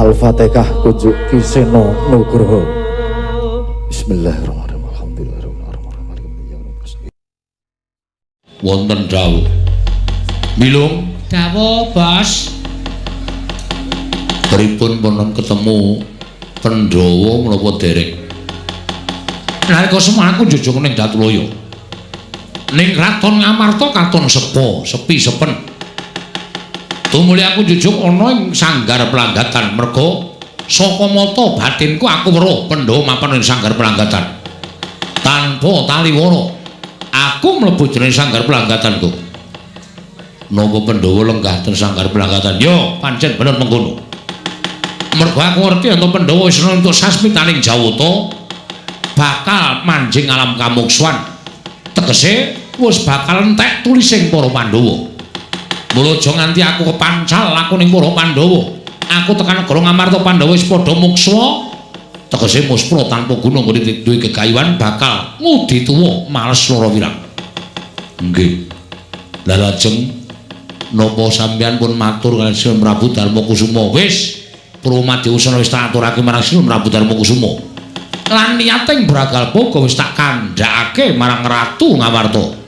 Al-Fatihah kunjuk Ki Seno Nugroho. Bismillahirrahmanirrahim. Alhamdulillahirabbil. Wonten dawuh. Bilung Dawuh, Bos. Pripun pun ketemu Pandhawa menapa dereng? Nalika semana aku njujung ning Datulaya. Ning kraton Ngamarta katon sepo, sepi sepen. Tumuli aku njujung ana ing sanggar pelanggatan merga saka mata batinku aku weruh Pandhawa mapan ing sanggar pelanggatan. Tanpa taliwara aku mlebu jroning sanggar pelanggatanku. Napa Pandhawa lenggah ten sanggar pelanggatan? Yo, pancen bener mengkono. Mergo aku ngerti yen Pandhawa wis entuk sasmitaning Jawata bakal manjing alam kamuksuan. Tegese wis bakal entek tulising para Pandhawa. Mula aja nganti aku kepancal aku ning para Pandhawa. Aku tekan negara Ngamarta Pandhawa wis padha muksa. Tegese muspra tanpa guna nggone duwe gegayuhan bakal ngudi tuwa males lara wirang. Nggih. Lah lajeng napa sampeyan pun matur kaliyan Sinuwun Prabu Darma Kusuma? Wis, Purwamadiwusana wis tak aturake marang Sinuwun Prabu Darma Kusuma. Lan niating Bragalpa uga wis tak kandhakake marang Ratu Ngamarta.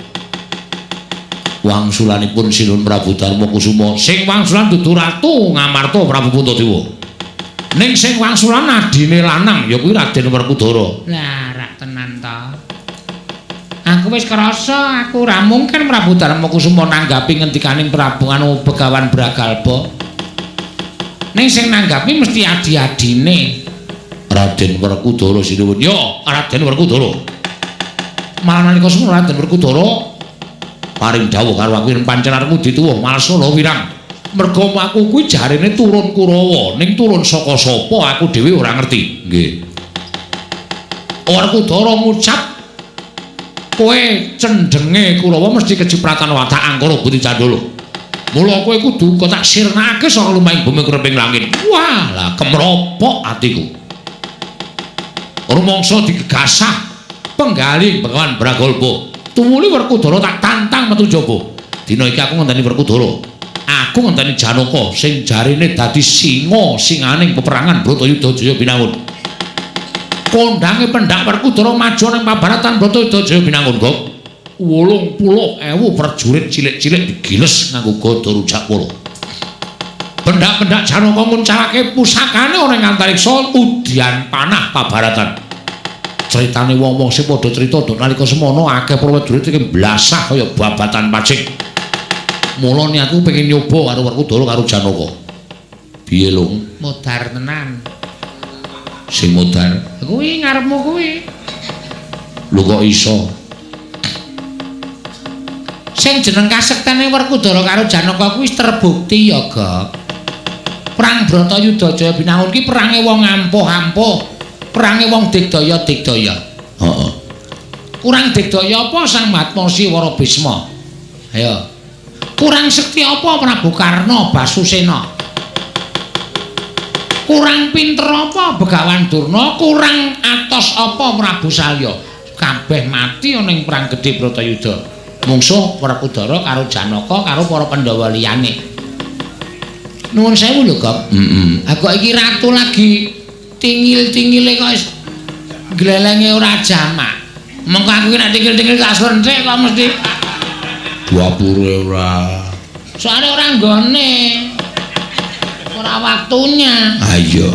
Wangsulanipun Sinuwun Prabu Darma Kusuma sing wangsulan dudu Ratu Ngamarta Prabu Puntadewa. Ning sing wangsulan adine lanang ya kuwi Raden Werkudara. Lah, rak tenan to. Aku wis krasa aku ora mungkin Prabu Darma Kusuma nanggapi ngendikaning Prabu anu Begawan Bragalpa. Ning sing nanggapi mesti adi-adine. Raden Werkudara sinuwun. Yo, Raden Werkudara. Malah nalika semono Raden Werkudara paring dawuh karo aku yen pancen arepmu dituwuh Malsala wirang. Merga aku kuwi jarene turun Kurawa, ning turun saka sapa aku dhewe ora ngerti. Nggih. Werkudara ngucap kowe cendhenge Kurawa mesti kecipratan watak angkara Budi Candala. Mula kowe kudu kok tak sirnake saka lumahing bumi kreping langit. Wah, lah kemropok atiku. Rumangsa digegasah penggalih Begawan Bragalpa. Tumuli Werkudara tak tantang metu jaba. Dina iki aku ngenteni Werkudara. Aku ngenteni Janaka sing jarene dadi singa singaning peperangan Bratayuda Jaya Binangun. Kondange pendak Werkudara maju ning pabaratan Bratayuda Jaya Binangun, Gok. 80.000 prajurit cilik-cilik digiles nganggo gada rujak pala. Pendak-pendak Janaka nguncalake pusakane ana ing antariksa udian panah pabaratan. Critane wong-wong sing padha crita dok nalika semono akeh prajurit iki blasah kaya babatan pacing. Mula niatku pengen nyoba karo Werkudara karo Janaka. Piye, Lung? Modar tenan. Sing modar Kuwi ngarepmu kuwi. Lho kok iso? Sing jeneng kasektene Werkudara karo Janaka kuwi wis terbukti ya, Gok. Perang Bratayuda Jaya Binangun ki perange wong ampuh-ampuh, perange wong digdaya-digdaya. Heeh. Kurang digdaya apa Sang Mahatma Siwara Bisma? Ayo. Kurang sekti apa Prabu Karna Basusena? Kurang pinter apa Begawan Durna? Kurang atos apa Prabu Salya? Kabeh mati ana ing perang gedhe Bratayuda. Mungsuh Werkudara karo Janaka karo para Pandhawa liyane. Nuwun sewu lho, Gok. Heeh. Aku iki ratu lagi tingil-tingile kok wis glelenge ora jamak. Mengko aku ki nek tingil-tingil tak slenthik kok mesti Dapure ora. Soale ora nggone. Ora waktunya. Ah iya.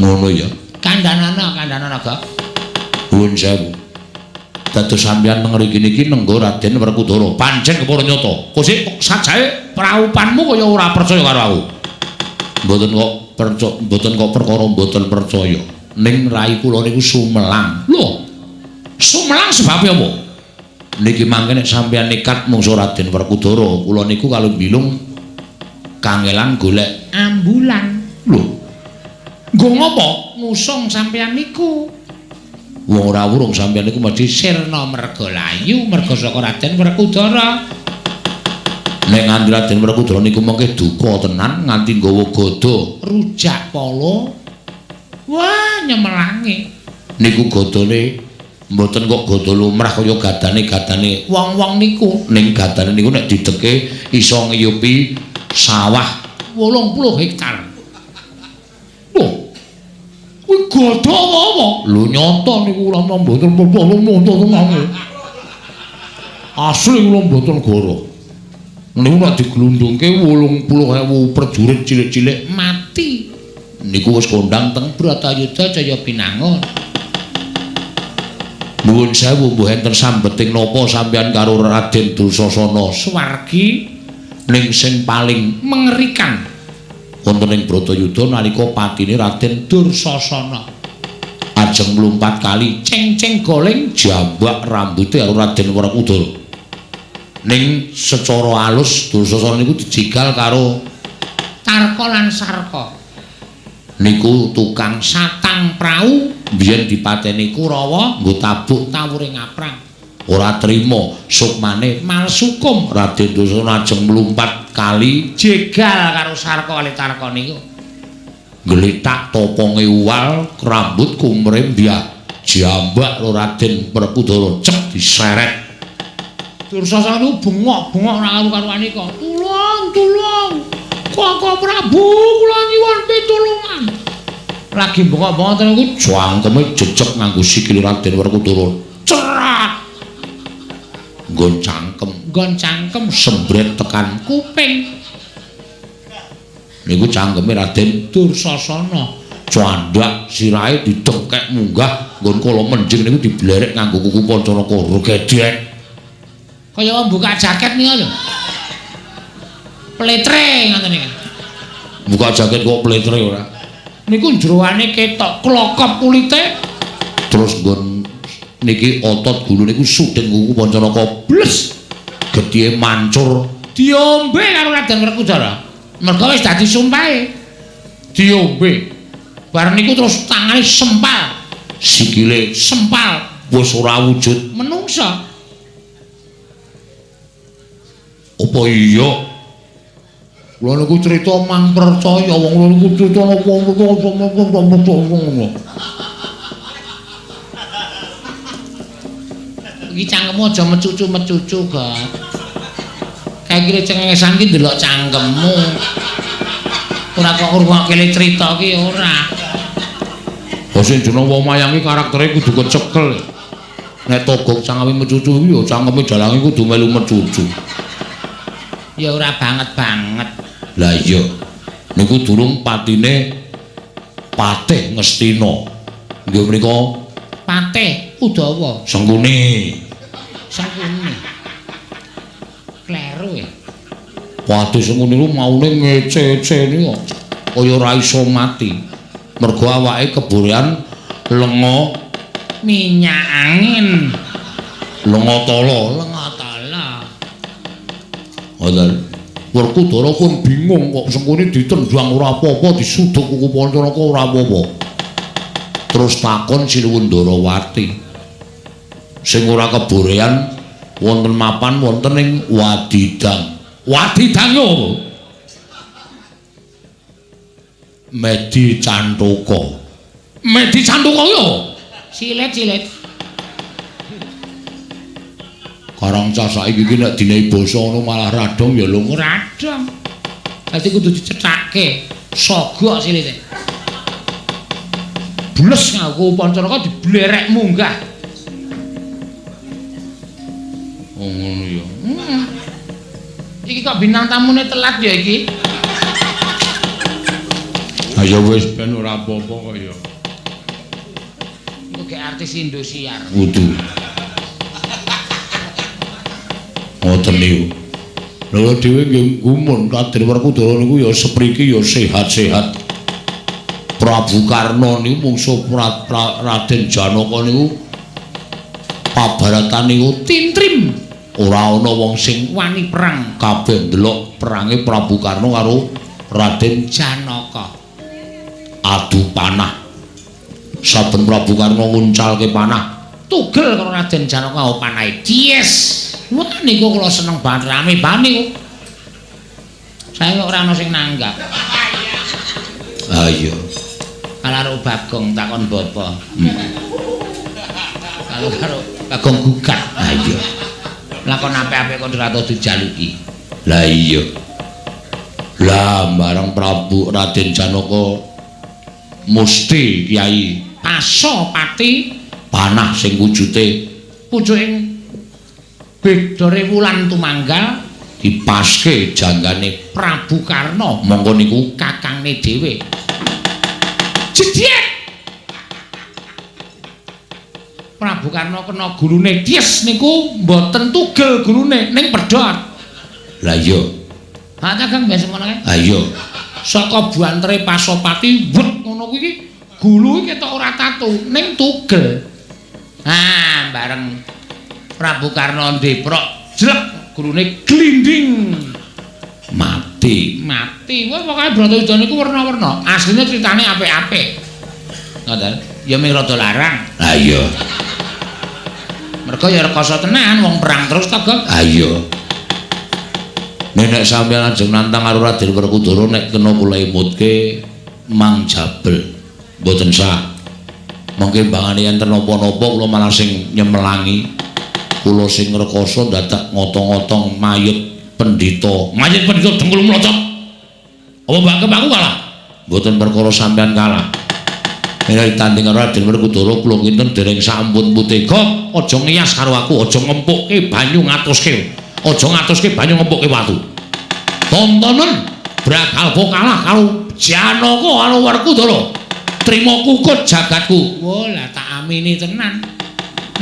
Ngono ya. Kandhanana, kandhanana, Gok. Nuwun sewu. Dados sampeyan teng mriki niki nenggo Raden Werkudara. Pancen kepara nyata. Kosik sajae praupanmu kaya ora percaya karo aku. Mboten kok percaya, mboten kok perkara mboten percaya. Ning rai kula niku sumelang. Lho. Sumelang sebabe apa? Niki mangke nek sampeyan nekat mungsuh Raden Werkudara, kula niku kalau bilung kangelan golek ambulan. Lho. Nggo ngopo? Ngusung sampeyan niku. Wong ora wurung sampeyan niku mesti sirna merga layu merga saka Raden Werkudara. Nek nganti Raden Werkudara niku mengke duka tenan nganti nggawa gada rujak pala. Wah, nyemelange. Niku gadane mboten kok gada lumrah kaya gadane-gadane wong-wong niku. Ning gadane niku nek dideke iso ngiyupi sawah 80 hektar. Gada apa? Lho nyata niku kula mboten mboten. Asli kula mboten goro. Niku nek diglundungke 80.000 prajurit cilik-cilik mati. Niku wis kondang teng Bratayuda Jaya Binangun. Nuwun sewu mbuh enten sambeting napa sampeyan karo Raden Dursasana swargi ning sing paling mengerikan wonten ing Bratayuda nalika patine Raden Dursasana ajeng mlumpat kali ceng-ceng goleng jambak rambute karo Raden Werkudara. Ning secara alus Dursasana niku dijegal karo Tarka lan Sarka. Niku tukang satang prau biyen dipateni Kurawa nggo tabuk tawure ngaprang. Ora trima sukmane malsukum Raden Dursasana ajeng mlumpat kali jegal karo Sarka kali Tarka niku. Gletak toponge uwal rambut kumrembya jambak karo Raden Werkudara cek diseret. Dursasana niku bengok-bengok ora karu-karuan nika. Tulung, tulung. Koko Prabu kula nyuwun pitulungan. Lagi bengok-bengok ngoten niku jangkeme jejeg nganggo sikil Raden Werkudara. Cerat. Nggon cangkem, nggon cangkem sembret tekan kuping. Niku cangkeme Raden Dursasana. Candhak sirahe didengkek munggah nggon kala menjing niku diblerek nganggo kuku Pancanaka gedhek. Kaya wong buka jaket niku lho. Pletre ngoten niku. Buka jaket kok pletre ora. Niku jeroane ketok klokop kulite. Terus nggon niki otot gulu niku sudeng kuku Pancanaka bles. Gethihe mancur diombe karo Raden Werkudara. Mergo wis dadi sumpahe. Diombe. Bar niku terus tangane sempal, sikile sempal, wis ora wujud menungsa. Apa iya? Kula niku crita mang percaya wong kula niku crita napa ngono. Iki cangkemmu aja mecucu-mecucu, Gak. Kae kire cengengesan ki ndelok cangkemmu. Ora kok ngrungokke crita ki ora. Lah sing jeneng wong mayang ki karaktere kudu kecekel. Nek togok cangkeme mecucu iki ya cangkeme dalange kudu melu mecucu. Ya ora banget-banget. Lah iya. Niku durung patine Patih Ngastina. Nggih mriku Patih Udawa. Sengkuni. Sengkuni. Kleru ya. Patih Sengkuni niku maune ngece-ece niku kaya ora iso mati. Mergo awake keborean lenga minyak angin. Lenga tala, lenga tala. Ngoten. Werkudara pun bingung kok Sengkuni ditendang ora apa-apa, disuduk kuku Pancanaka ora apa-apa. Terus takon Sinuwun Ndarawati. Sing ora keborean wonten mapan wonten ing Wadidang. Wadidang yo apa? Medi Cantaka. Medi Cantaka yo. Silet-silet. Karang cah saiki iki nek dinehi basa ngono malah radong ya lho radong. Dadi kudu dicethake. Sogok silite. Bles nganggo Pancanaka diblerek munggah. Oh ngono ya. Iki kok bintang tamune telat ya iki. Ayo wis ben ora apa-apa kok ya. Engko gek artis Indosiar. Kudu. Ngoten niku. Lha dhewe nggih gumun Raden Werkudara niku ya sepriki ya sehat-sehat. Prabu Karna niku mungsuh Raden Janaka niku pabaratan niku tintrim. Ora ana wong sing wani perang, kabeh ndelok perange Prabu Karna karo Raden Janaka. Adu panah. Saben Prabu Karna nguncalke panah, tugel karo Raden Janaka panahe. Yes. Wah niku kula seneng banget rame banget niku. Saya kok ora ana sing nanggap. Ha iya. Karo Bagong takon bapa. Kalau karo Bagong gugat. Ha iya. Lakon apik-apik kon ora tau dijaluki. Lah iya. Lah bareng Prabu Raden Janaka musti Kyai Pasopati panah sing wujute pucuking bedore wulan tumanggal dipaske janggane Prabu Karna mongko niku kakangne dhewe. Jediet Prabu Karna kena gulune ties niku mboten tugel gulune ning pedhot. Lah iya. Ha Kakang biasa ngono kae. Ha iya. Saka buantere Pasopati wet ngono kuwi iki gulu iki ketok ora tatu ning tugel. Ha bareng Prabu Karna ndeprok jlek gulune glinding mati. Mati. Wah pokoke Bratayuda niku werna-werna. Asline critane apik-apik. Ngoten. Ya mung rada larang. Ha iya. Mergo ya rekoso tenan wong perang terus to, Gok. Ha iya. Nek sampeyan ajeng nantang karo Raden Werkudara nek kena kula emutke Mang Jabel. Mboten sah. Mengke mbangane enten napa-napa kula malah sing nyemelangi. Kula sing rekoso dadak ngotong-ngotong mayit pendhita. Mayit pendhita dengkul mlocot. Apa mbak aku kalah? Mboten perkara sampeyan kalah. Nek ditanding karo Raden Werkudara kula kinten dereng sampun putih. Gok, aja ngiyas karo aku, aja ngempukke banyu ngatuske. Aja ngatuske banyu ngempukke watu. Tontonen Bragalpa kalah karo Janaka karo Werkudara. Trima kukut jagatku. Wah, lah tak amini tenan.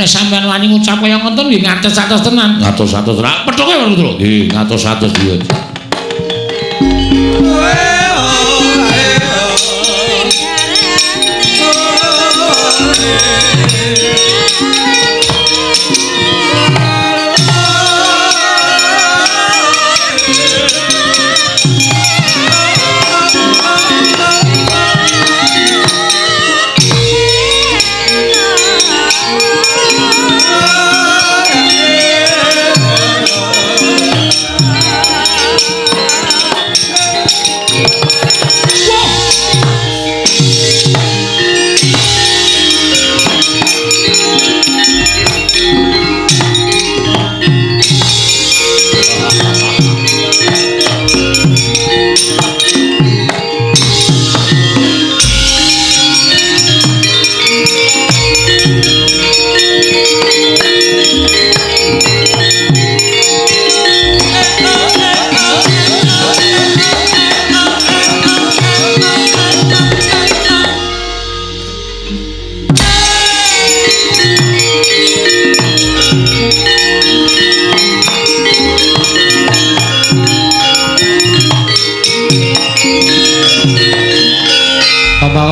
Nek sampeyan wani ngucap kaya ngoten nggih ngatos-atos tenan. Ngatos-atos ra pethuke Werkudara. Nggih, ngatos-atos dhuwit.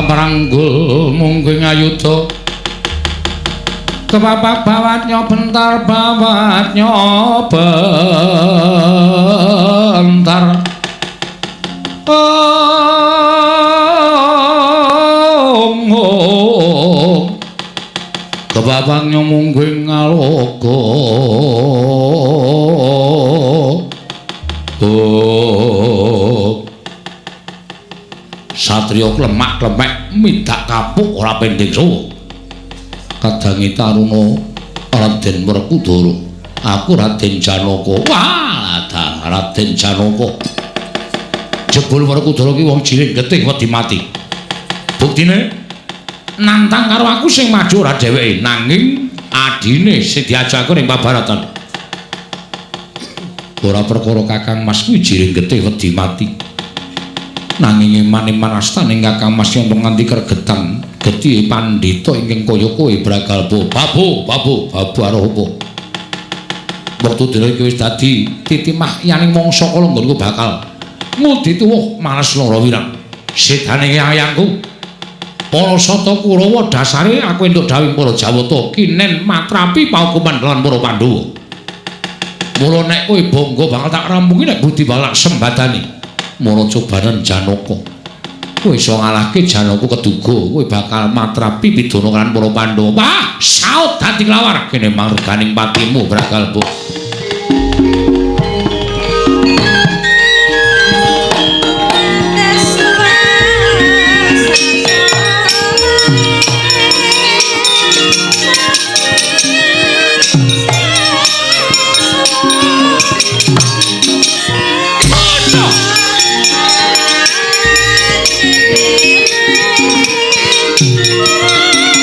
Paranggul mungguing ayuda kepapak bawatnya bentar bawatnya bentar ong ong kepapaknya mungguing ngaloga oh Satria klemak-klemek midak kapuk ora pending suwa. Kadangi taruna Raden Werkudara. Aku Raden Janaka. Wah, Raden Janaka. Jebul Werkudara ki wong jiring getih wedi mati. Buktine nantang karo aku sing maju ora dheweke, nanging adine sing diajak ning pabaratan. Ora perkara Kakang Mas kuwi jiring getih wedi mati. Nanging eman-eman astaning Kakang Mas yen nganti kregetan getih pandhita ingkang kaya kowe Bragalpa. Babu, babu, babu aruh apa? Wektu dina iki wis dadi titimah yaning mangsa kala nggonku bakal ngudi tuwuh males lara wirang. Sedane yayangku. Para Sata Kurawa dasare aku entuk dawuh para Jawata kinen matrapi paukuman lawan para Pandhawa. Mula nek kowe bangga bakal tak rampungi nek budi balak sembadani. Mula cobanen Janaka. Kowe iso ngalahke Janaka keduga, kowe bakal matrapi pidana kan para Pandhawa. Wah, saut dadi klawar kene marganing patimu Bragalpa. Thank you.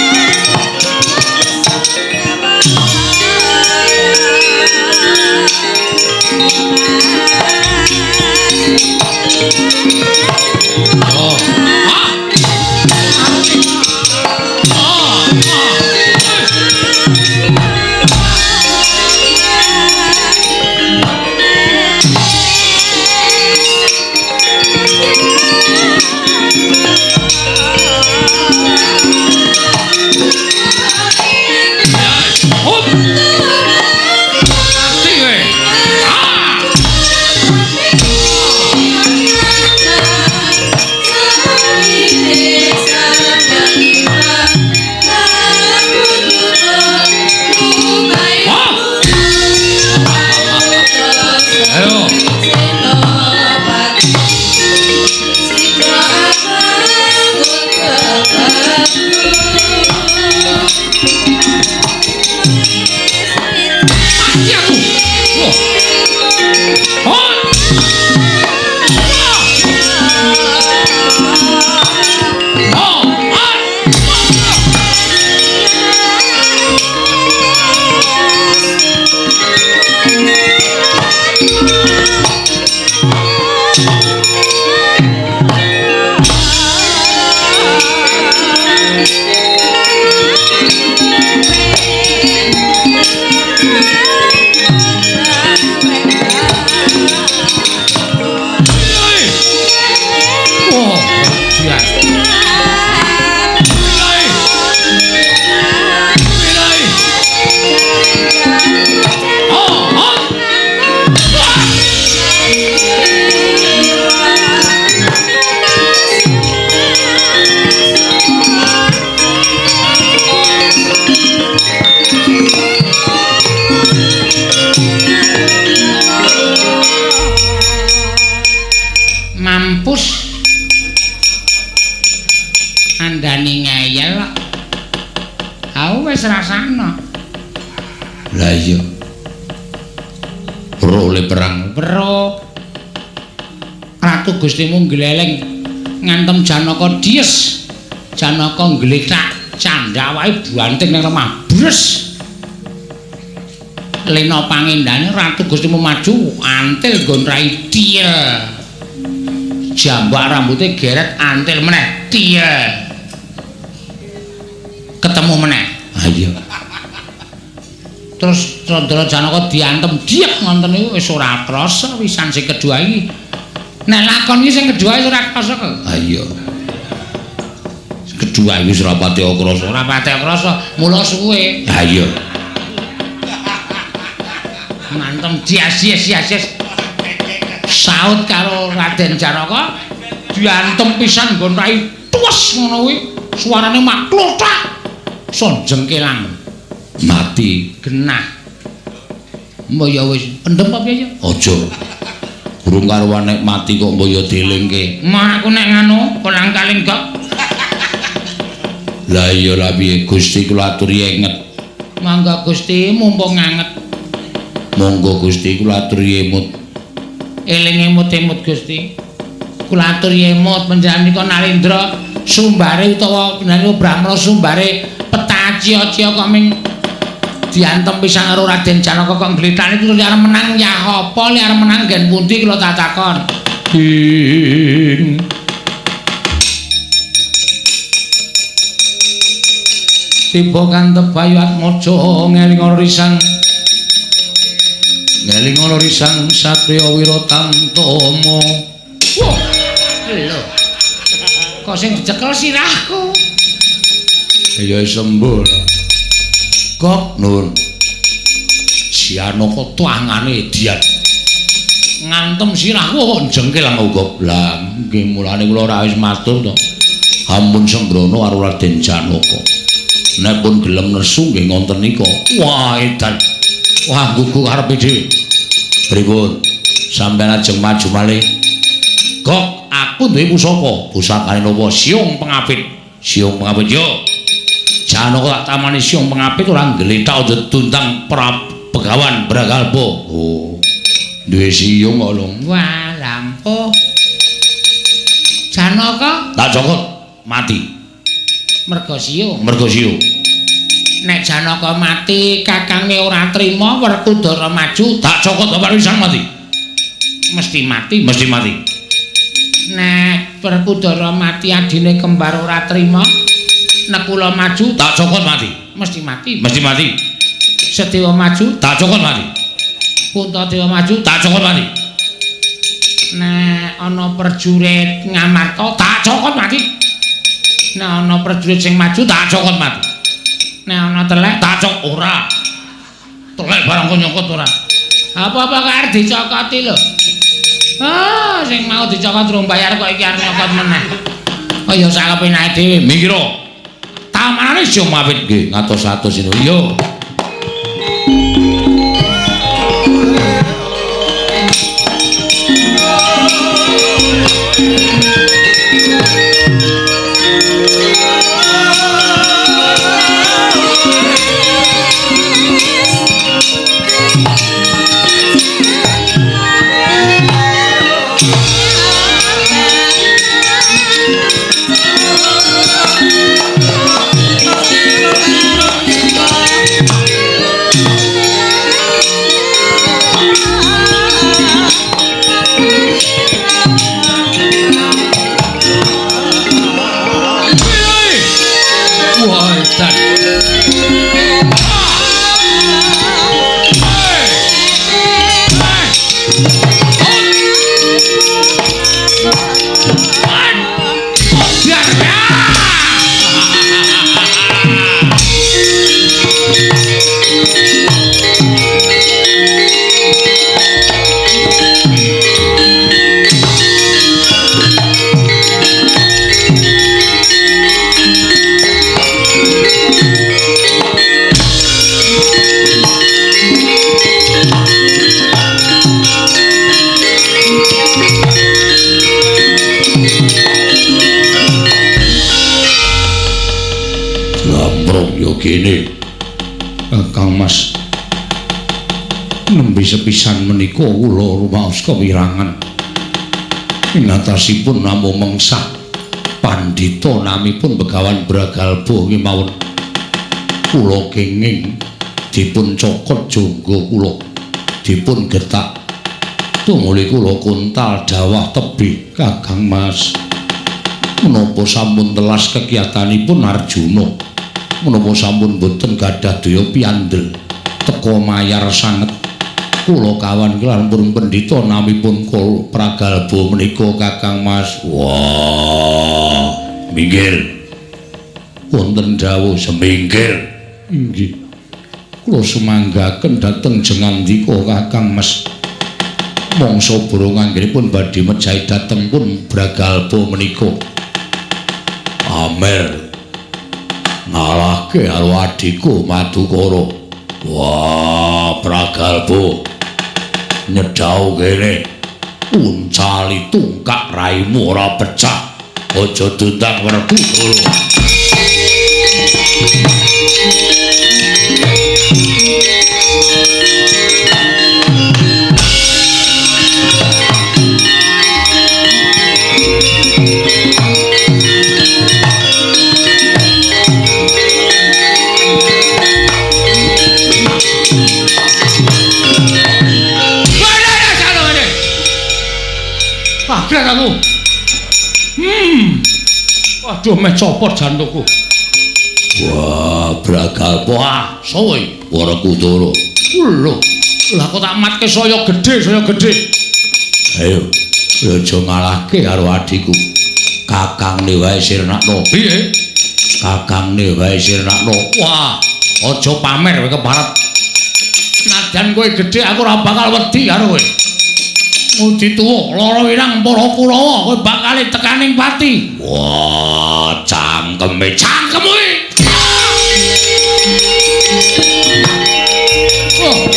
Andani ngeyel kok. Aku wis rasakno. Lah iya. Weruh le perang. Weruh. Ratu Gustimu ngleleng ngantem Janaka dies. Janaka nglethak candhak wae banting ning lemah. Bres. Lena pangendane Ratu Gustimu maju antil nggon rai tiel. Jambak rambute geret antil meneh tiel. Ketemu meneh. Ha iya. Terus Candra Janaka diantem diek ngoten niku wis ora krasa pisan sing kedua iki. Nek lakon iki sing kedua wis ora krasa kok. Ha iya. Kedua iki wis ora pati krasa. Ora pati krasa, mula suwe. Ha iya. Mantem dias-dias. Saut karo Raden Janaka diantem pisan nggon rai tuwes ngono kuwi. Suarane mak klothak. Son jengkelang. Mati genah. Mbok ya wis pendem apa piye ya? Aja. Burung karuan nek mati kok mbok ya dielingke. Mah aku nek nganu kolang kaling kok. Lah iya lah piye Gusti kula aturi enget. Mangga Gusti mumpung anget. Monggo Gusti kula aturi emut. Eling emut-emut Gusti. Kula aturi emut panjenengan nika Narendra sumbare utawa panjenengan Brahmana sumbare petacia-cia kok ming diantem pisan karo Raden Janaka kok ngglethane terus arep menang ya apa li arep menang nggen pundi kula tak takon. Ing tiba kantep Bayu Atmaja ngeling ana risang. Ngeling ana risang satriya Wiratantama. Wah, lho. Kok sing dicekel sirahku? Ya sembuh lah. Kok nuwun. Janaka tangane dian. Ngantem sirahku kok jengkel aku goblok. Nggih mulane kula ora wis matur to. Ampun sembrono karo Raden Janaka. Nek pun gelem nesu nggih ngonten nika. Wah edan. Wah gugu karepe dhewe. Pripun? Sampeyan ajeng maju malih. Kok aku duwe pusaka. Pusakane napa? Siung pengapit. Siung pengapit yo. Janaka tak tamani siung pengapit ora nglethak aja tuntang Begawan Bragalpa. Oh. Duwe siung kok lho. Wah, lampuh. Janaka tak cokot mati. Mergo siung. Mergo siung. Nek Janaka mati, kakange ora trima, Werkudara maju, tak cokot bapak pisan mati. Mesti mati, mesti mati. Nek Werkudara mati adine kembar ora trima, Nekula maju, tak cokot mati. Mesti mati, mesti mati. Sedewa maju, tak cokot mati. Puntadewa maju, tak cokot mati. Nek ana prajurit Ngamarta, tak cokot mati. Nek ana prajurit sing maju, tak cokot mati. Nek ana telek, tak cok ora. Telek barang kok nyokot ora. Apa-apa kok arep dicokoti lho. Ah, sing mau dicokot rung bayar kok iki arep nyokot meneh. Oh ya sak kepenake dhewe. Mikira. Tamanane siung mapit nggih ngatos-atos ini. Yo. Thank you. Gene. Kang Mas, nembe sepisan menika kula rumaos kewirangan. Ing atasipun namung mengsah pandhita namipun Begawan Bragalba kemawon. Kula kenging dipun cokot jangga kula, dipun getak tumuli kula kuntal dawah tebih. Kakang Mas, menapa sampun telas kekiyatanipun Arjuna? Menapa sampun boten gadah daya piandel teka mayar sanget? Kula kawan kelan purun pendhita namipun Pragalba menika Kakang Mas. Wah, minggir. Wonten dawuh semingkir. Inggih. Kula sumanggaken dhateng jengandika Kakang Mas. Mangsa burung anggenipun badhe mejahi dhateng pun Bragalba menika. Amer ngalahke karo adhiku Madukara. Wah, Pragalba nyedhau kene. Uncali tungkak raimu ora pecah. Aja dundang Werkudara. Kaget aku. Waduh, meh copot jantungku. Wah, Bragalba. Wah, sowe Werkudara. Lho, lah kok tak matke saya gedhe, saya gedhe. Ayo, aja ngalahke karo adhiku. Kakangne wae sirnakno. Piye? Kakangne wae sirnakno. Wah, aja pamer kowe keparat. Najan kowe gedhe aku ora bakal wedi karo kowe. Uji tuwa lara wirang para Kurawa kowe bakal tekaning pati. Wah, cangkeme cangkem kowe. Oh.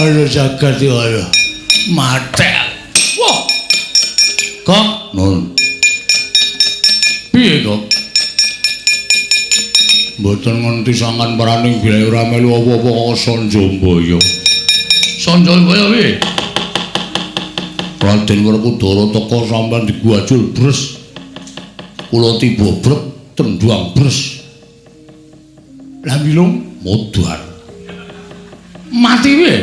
Aduh jagat ya Allah. Matek. Wah. Kok nun. Piye kok? Mboten ngerti sangan paraning bilih ora melu apa-apa kok Sanjambaya. Sanjambaya piye? Raden Werkudara teka sampean diguajul bres. Kula tiba brek tendang bres. Lah milung modar. Mati piye?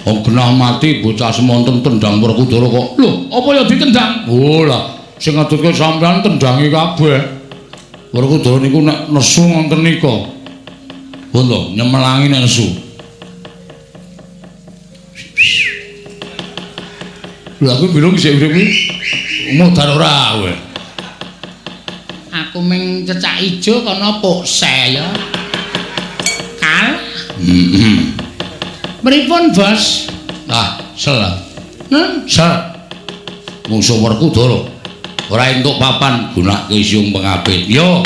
Oh genah mati bocah semonten tendang Werkudara kok. Lho, apa ya ditendang? Oh lah, sing ngadutke sampean tendangi kabeh. Werkudara niku nek nesu ngoten nika. Pun to, nyemelangi nek nesu. Lha aku bilung isih urip iki modar ora kowe. Aku ming cecak ijo kono pokse ya. Kal. Heeh. Pripun, Bos? Ah, sel. Sa. Mungsuh Werkudara ora entuk papan gunake siung pengapit. Yo.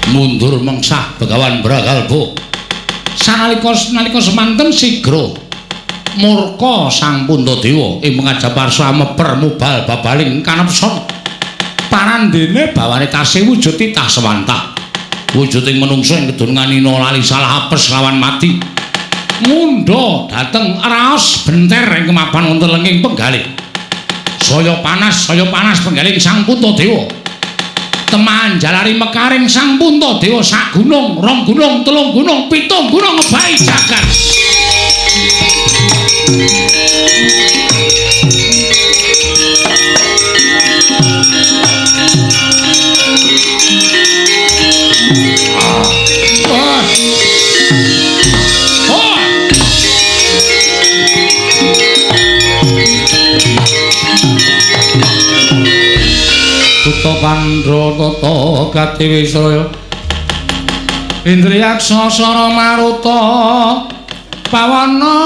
Mundur mengsah Begawan Bragalba. Sanalika nalika semanten sigra murka Sang Puntadewa ing Pangajaparsa meper mubal babaling kanepson. Parandene bawane tasih wujud titah sewantah. Wujuding menungsa ing kedunungan nina lali salah apes lawan mati. Ngundha dhateng raos benter ing kemapan wonten lenging penggalih. Saya panas penggalih Sang Puntadewa. Teman jalari mekaring Sang Puntadewa sak gunung, rong gunung, telung gunung, pitung gunung ngebahi jagat. Tuta Pandra tata gatiwisraya Indriyaksa sara maruta pawana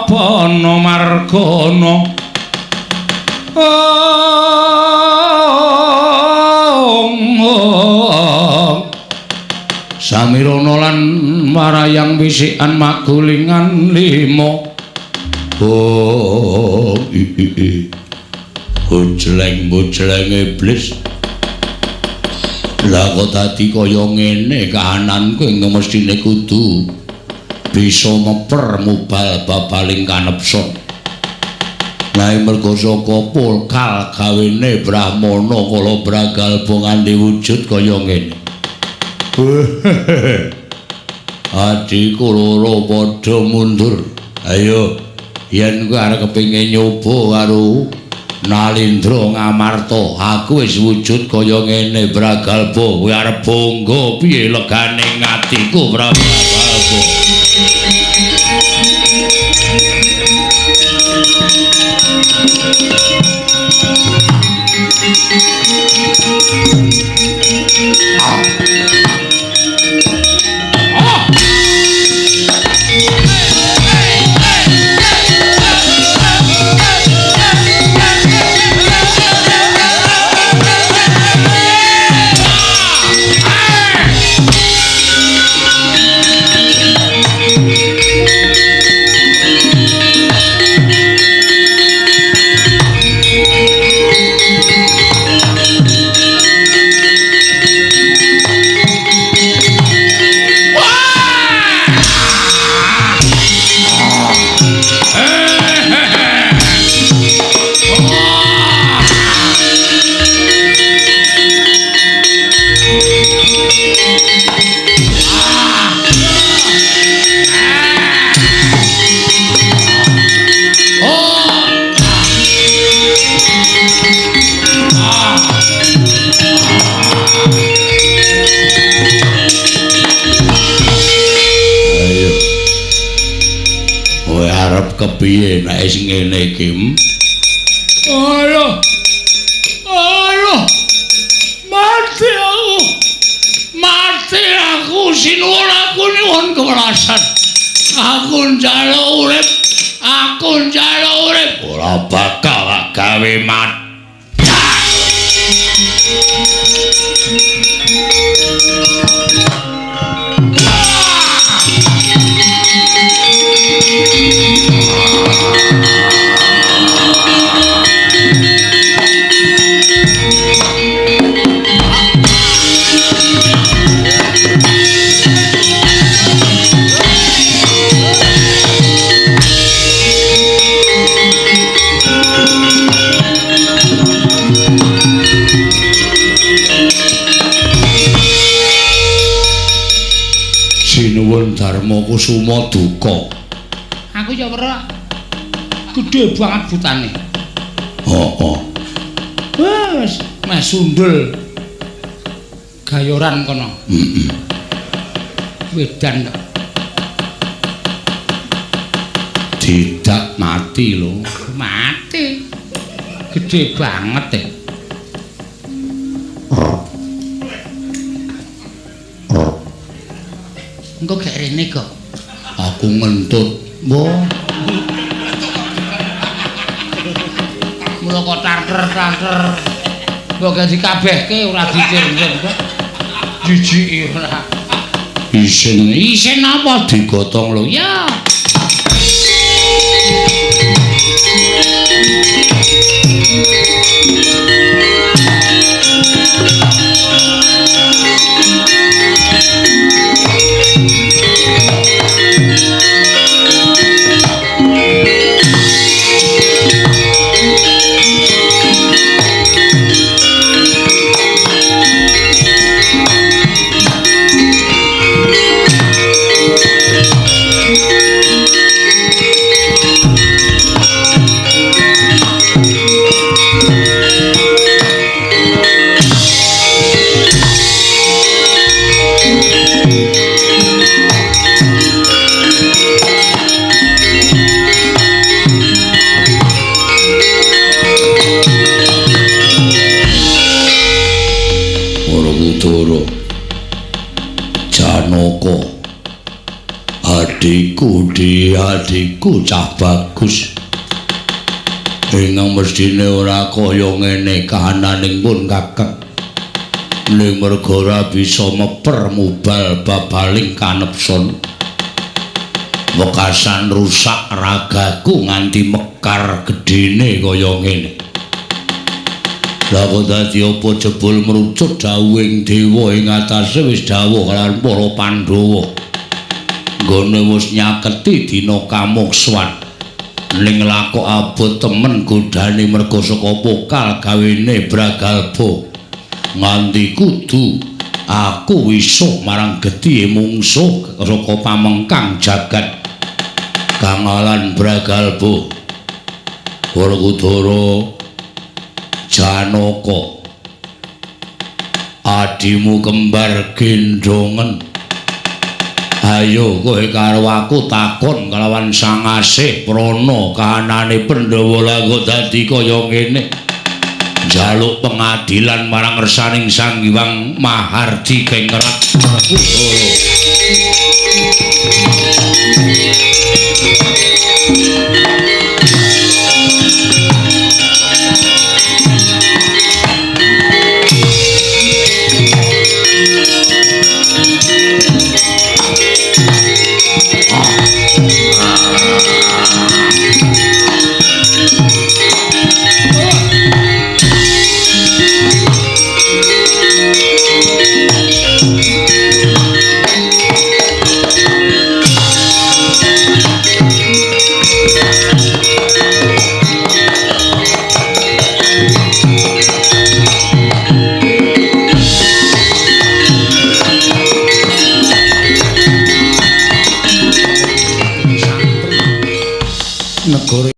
bana margana Samirana lan marayang wisikan magulingan lima. Oh i i i Bojleng-bojleng iblis. Lah kok dadi kaya ngene kahananku ing mestine kudu bisa meper mubal babaling kanepson. Lah mergo saka polkal gawene Brahmana kala Bragalba nganti wujud kaya ngene. Adhiku loro padha mundur. Ayo yen kowe arep kepengin nyoba karo Nalindra Ngamarta, aku wis wujud kaya ngene Bragalba, kowe arep bangga piye legane atiku Bragalba. Kepiye nek wis ngene iki? Ayo. Ayo. Mati aku. Mati aku sinuwun aku nyuwun Kewelasan. Aku njaluk urip. Aku njaluk urip. Ora bakal tak gawe mati. Sinuwun Darma Kusuma duka. Aku ya weruh. Gedhe banget butane. Heeh. Wes, meh sundul. Gayoran kono. Heeh. Wedan kok. Tidak mati lho. Mati. Gedhe banget e. Engko gek rene kok. Aku ngentut. Mbah. Mula kok tarter-tarter. Mbok gak dikabehke ora dicir-cir kok. Jijiki ora. Isin, isin apa digotong lho? Ya. Janaka, adikku, adikku cah bagus. Ingkang mestine ora kaya ngene kahananing pun kakek. Ning merga ora bisa meper mubal babaling kanepson. Wekasan rusak ragaku nganti mekar gedene kaya ngene. Lah kok dadi apa jebul mrucut dawuhing dewa ing atase wis dawuh kalawan para Pandhawa. Nggone wis nyaketi dina kamukswan. Ning lakok abot temen godane merga saka pokal gawene Bragalba. Nganti kudu aku wisuh marang gethihe mungsuh saka pamengkang jagat Kangalan Bragalba. Werkudara Janaka, adimu kembar gendongen. Ayo kowe karo aku takon kalawan Sang Asih Prana kahanane Pandhawa lah kok dadi kaya ngene. Njaluk pengadilan marang ngersaning Sang Hyang Mahardi Kengrat Werkudara. Negara